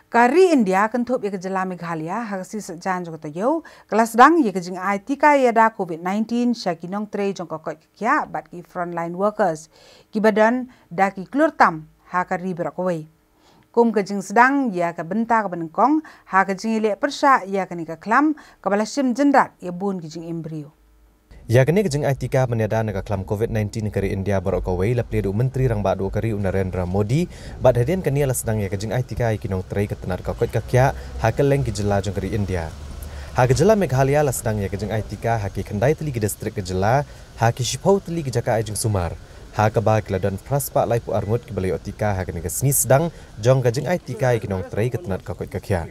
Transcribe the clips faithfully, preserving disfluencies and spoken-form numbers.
Ka ri India kynthup ïa ka jylla Meghalaya ha ka sngi Saitjaiñ jong ka taïew ka la sdang ïa ka jingai tika ïada covid nineteen sha ki nongtrei jong ka koit ka khiah bad ki frontline workers kiba don da ki klur tam ha ka ri baroh kawei. Kum ka jingsdang ïa ka bynta kaba nyngkong ha ka jingïaleh pyrshah ïa kane ka khlam kaba la shim jynrat ïa bun ki jingim briew. Ïa kane ka jingai tika ban ïada na ka khlam covid nineteen ha ka ri India baroh kawei la plie da u Myntri Rangbah Duh ka ri u Narendra Modi, bad hadien kane la sdang ïa ka jingai tika ïa ki nongtrei ka tnat ka koit ka khiah ha kylleng ki jylla jong ka ri India. Ha ka jylla Meghalaya la sdang ïa ka jingai tika ha ki khyndai tylli ki distrik ka jylla, ha ki shiphew tylli ki jaka ai jingsumar, ha kaba ki la don phra spah laiphew ar ngut kiba la ïoh tika ha kane ka sngi sdang jong ka jingai tika ïa ki nongtrei ka tnat ka koit ka khiah.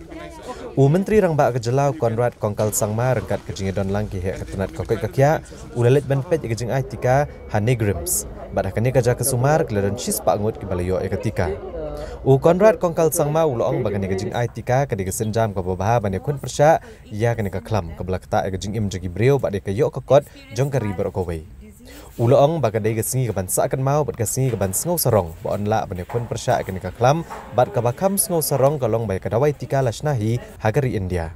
U Myntri Rangbah ka jylla u Conrad Kongkal Sangma ryngkat ka jingïadon lang ki heh ka tnat ka koit ka khiah u la leit ban peit ïa ka jingai tika ha NEIGRIHMS, bad ha kane ka jaka sumar ki la don shispah ngut kiba la ïoh ïa ka tika. U Conrad Kongkal Sangma u la ong ba kane ka jingai tika ka dei ka sienjam kaba bha ban ïakhun pyrshah ïa kane ka khlam kaba la ktah ïa ka jingim jong ki briew bad ïa ka ïoh ka kot jong ka ri baroh kawei. U la ong ba ka dei ka sngi kaban sah kynmaw bad ka sngi kaban sngew sarong ba yn lah ban ïakhun pyrshah ïa kane ka khlam, bad kaba kham sngew sarong ka long ba ïa ka dawai tika la shna hi ha ka ri India.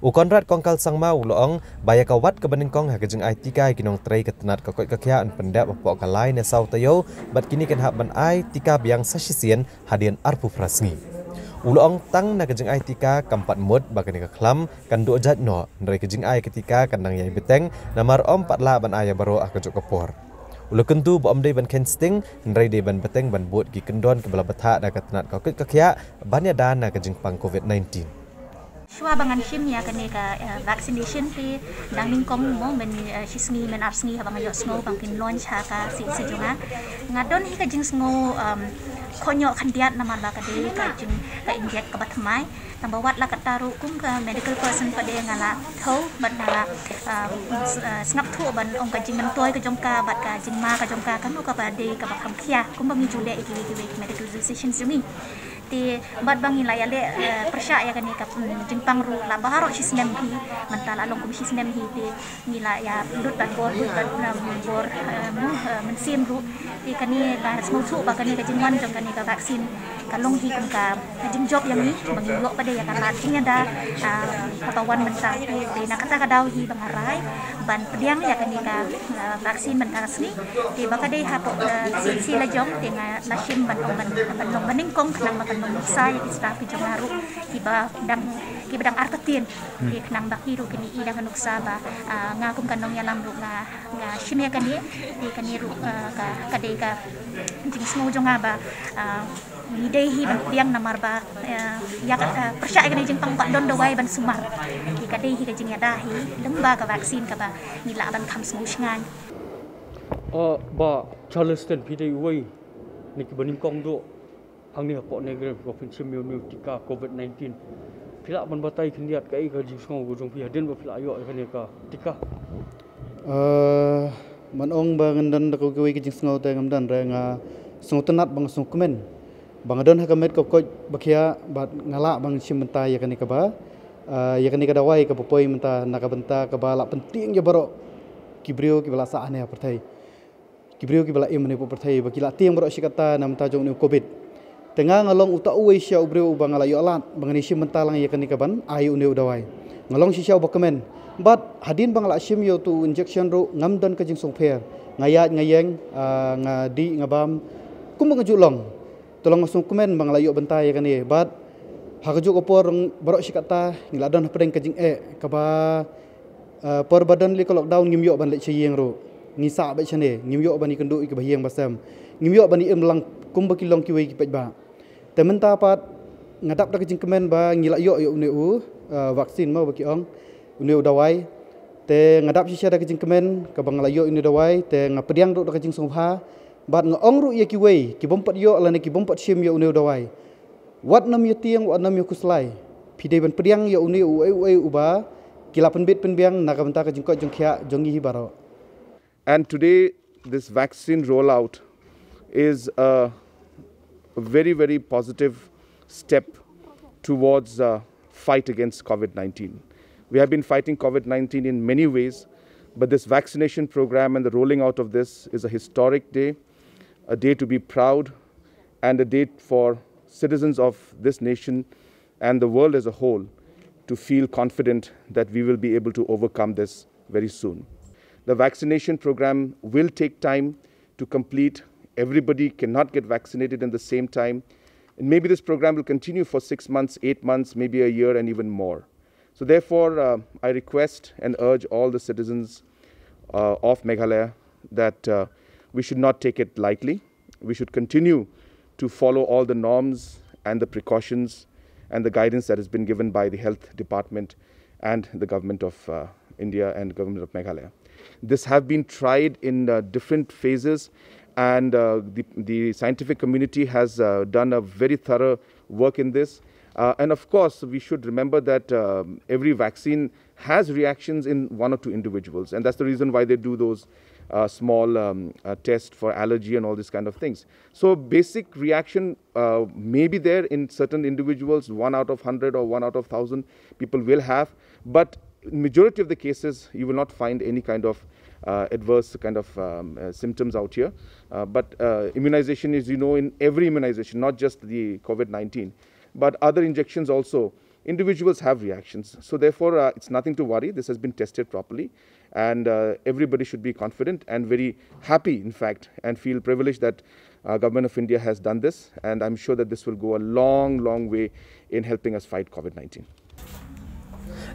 U Conrad Kongkal Sangma u la ong ba ïa ka wat kaba nyngkong ha ka jingai tika ïa ki nongtrei ka tnat ka koit ka khiah yn pyndep hapoh ka lai ne saw taïew, bad kine kin hap ban ai tika biang sa shisien hadien arphew phra sngi. U la ong tang na ka jingai tika kam pat mut ba kane ka khlam kan duh jait noh, hynrei ka jingai ka tika kan dang ïai bteng namar ym pat lah ban ai ïa baroh ha kajuh ka por. U la kyntu ba ym dei ban kheiñ sting, hynrei dei ban bteng ban bud ki kyndon kiba la bthah da ka tnat ka koit ka khiah ban ïada na ka jingpang covid nineteen. Shuwa ba ngan shim ïa kane ka, eh, vaccination te dang nyngkong mo, myn, eh, shi sngi myn ar sngi haba nga ïohsngew ba kin launch ha ka CHC jong nga. Nga don hi ka jingsngew, um, khynñiuh khyndiat namar ba ka dei ka jing, ka inject kaba thymmai. Tang ba wat la katta ruh kum ka medical person pat de nga la thew bad nga la, um, s-, eh, sngap thuh ban ong ka jingmyntoi ka jong ka bad ka jingma ka jong ka kano kaba dei kaba kham khia kumba ngi ju leh ïa kiwei kiwei ki medical decisions jong ngi. Te bad ba ngi la ïaleh, eh, pyrshah ïa kane ka, mm, jingpang ruh la baroh shi snem hi, mynta la long kum shi snem hi te ngi la ïa lut bad bor, lut bad, um, bor, eh, mu, eh, mynsiem ruh. Te kane la sngewthuh ba kane ka jingwan jong kane ka vaccine ka long hi kum ka, ka jingjop ïa ngi ba ngi ïoh pat de ïa ka lad jingïada, ah, kaba wan mynta. Te na kata ka daw hi ba nga rai ban pdiang ïa kane ka, ah, vaccine mynta ka sngi. Te ba ka dei hapoh, eh, CHC la jong te nga la shim ban ong ban, ban long ba nyngkong khnang ba kan long nuksa ïa ki staff ki jong nga ruh kiba dang, kiba dang artatien. Hmm. Te khnang ba ki ruh kin ïohi da ka nuksa ba, ah, nga kum ka nongïalam ruh nga, nga shim ïa kane. Te kane ruh, ah, ka, ka dei ka jingsngew jong nga ba, ah, ngi dei hi ban pdiang namar ba, ah, ïa ka, ah, pyrshah ïa kane jingpang ba don dawai ban sumar. Te ka dei hi ka jingïada hi lyngba ka vaccine kaba ngi lah ban kham sngewsynei. Ah, Bah Charleston, phi dei uwei na kiba nyngkong duh hangne hapoh NEIGRIHMS ba phin shim ïa une u tika covid nineteen. Phi lah ban batai khyndiat kaei ka jingsngew ka jong phi hadien ba phi la ïoh ïa kane ka tika? Eh, ban ong ba ngan don da kawei kawei ka jingsngew te ngam don, hynrei nga sngewtynnat bad nga sngewkmen ba nga don ha ka met ka koit ba khiah bad nga lah ban shim bynta ïa kane kaba, eh, ïa kane ka dawai kaba poi mynta na ka bynta kaba la pyntieng ïa baroh ki briew kiba la sah hangne ha pyrthei. Ki briew kiba la im hangne ha pyrthei ba ki la tieng baroh shi katta na bynta jong une u covid. Te nga nga long uta uwei shisha u briew uba nga la ïoh lad ba ngan ïashim bynta lang ïa kane kaban ai une u dawai. Nga long shisha uba kmen. Bad hadien ba nga la shim ïa utu u injection ruh ngam don ka jingsngewpher. Nga ïaid nga ïeng, ah, nga dih nga bam kumba nga ju long. Te long nga sngewkmen ba nga la ïoh bynta ïa kane. Bad ha kajuh ka por baroh shi katta ngi la don hapdeng ka jingeh kaba, eh, por ba don lei ka lockdown ngim ïoh ban leit sha ïing ruh. Ngi sah beit shane, ngim ïoh ban ïakynduh ïa kiba ha ïing ba sem. Ngim ïoh ban ïa im lang kumba ki long kiwei ki paidbah. Te mynta pat nga dap da ka jingkmen ba ngi la ïoh ïa une u, eh, vaccine mo ba ki ong, une u dawai. Te nga dap shisha da ka jingkmen kaba nga la ïoh une u dawai, te nga pdiang ruh da ka jingsngewbha. Bad nga ong ruh ïa kiwei ki bym pat ïoh lane ki bym pat shim ïa une u dawai, wat nym ïa tieng, wat nym ïa khuslai. Phi dei ban pdiang ïa une uei uei uba ki la pynbit pynbiang na ka bynta ka jingkoit jingkhiah jong ngi hi baroh. And today, this vaccine rollout is a very, very positive step towards, uh, fight against covid nineteen. We have been fighting covid nineteen in many ways, but this vaccination program and the rolling out of this is a historic day, a day to be proud, and a day for citizens of this nation and the world as a whole to feel confident that we will be able to overcome this very soon. The vaccination program will take time to complete. Everybody cannot get vaccinated in the same time. And maybe this program will continue for six months, eight months, maybe a year, and even more. So, therefore, uh, I request and urge all the citizens uh, of Meghalaya that uh, we should not take it lightly. We should continue to follow all the norms and the precautions and the guidance that has been given by the health department and the government of uh, India and government of Meghalaya. This have been tried in uh, different phases, and uh, the, the scientific community has uh, done a very thorough work in this. Uh, and of course, we should remember that um, every vaccine has reactions in one or two individuals, and that's the reason why they do those uh, small um, uh, tests for allergy and all these kind of things. So basic reaction uh, may be there in certain individuals, one out of hundred or one out of thousand people will have, but majority of the cases you will not find any kind of uh, adverse kind of um, uh, symptoms out here. Uh, but uh, immunization is, you know, in every immunization, not just the COVID nineteen, but other injections also, individuals have reactions. So therefore, uh, it's nothing to worry. This has been tested properly, and uh, everybody should be confident and very happy, in fact, and feel privileged that uh, Government of India has done this, and I'm sure that this will go a long, long way in helping us fight COVID nineteen.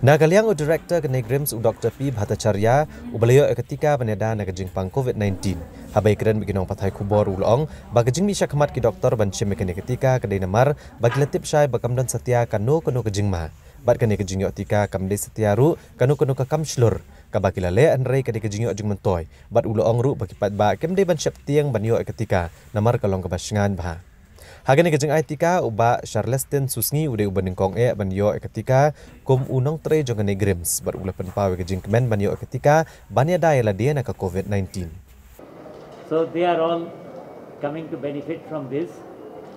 Na ka liang u Director ka NEIGRIHMS u Dr P Bhattacharya, uba la ïoh ïa ka tika ban ïada na ka jingpang COVID nineteen, haba ïakren bad ki nongpathai khubor u la ong ba ka jingmih shakhmat ki doktor ban shim ïa kane ka tika ka dei namar ba ki la tip shai ba kam don satia kano kano ka jingma. Bad kane ka jingïoh tika kam dei satia ruh kano kano ka kam shlur kaba ki la leh, hynrei ka dei ka jingïoh jingmyntoi. Bad u la ong ruh ba ki paidbah kim dei ban sheptieng ban ïoh ïa ka tika namar ka long kaba shngaiñ bha. Ha kane ka jingai tika, u Bah Charleston Susngi u dei uba nyngkong eh ban ïoh ïa ka tika kum u nongtrei jong ka NEIGRIHMS, bad u la pynpaw ïa ka jingkmen ban ïoh ïa ka tika ban ïada ïa lade na ka COVID nineteen. So they are all coming to benefit from this.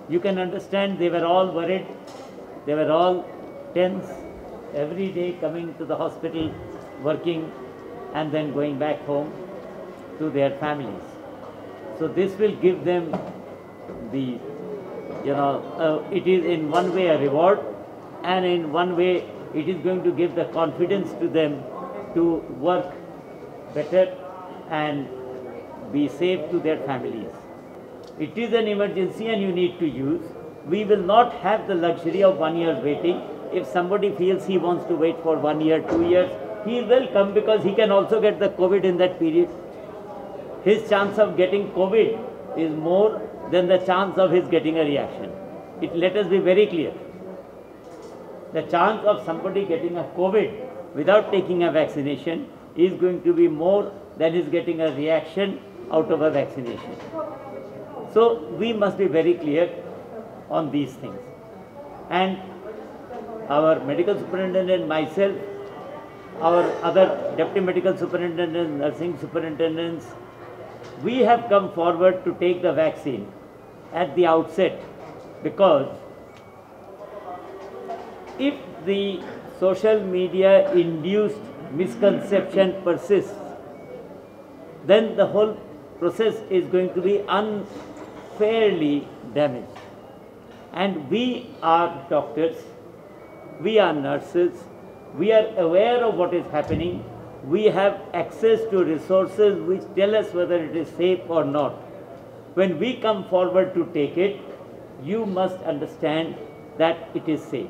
You can understand they were all worried, they were all tense, every day coming to the hospital, working, and then going back home to their families. So this will give them the, you know, uh, it is in one way a reward, and in one way it is going to give the confidence to them to work better and be safe to their families. It is an emergency and you need to use. We will not have the luxury of one year waiting. If somebody feels he wants to wait for one year, two years, he will come because he can also get the COVID in that period. His chance of getting COVID is more than the chance of his getting a reaction. It, let us be very clear. The chance of somebody getting a COVID without taking a vaccination is going to be more than his getting a reaction out of a vaccination. So we must be very clear on these things. And our medical superintendent, myself, our other deputy medical superintendents, nursing superintendents, we have come forward to take the vaccine at the outset because if the social media induced misconception persists, then the whole process is going to be unfairly damaged. And we are doctors, we are nurses, we are aware of what is happening, we have access to resources which tell us whether it is safe or not. When we come forward to take it, you must understand that it is safe.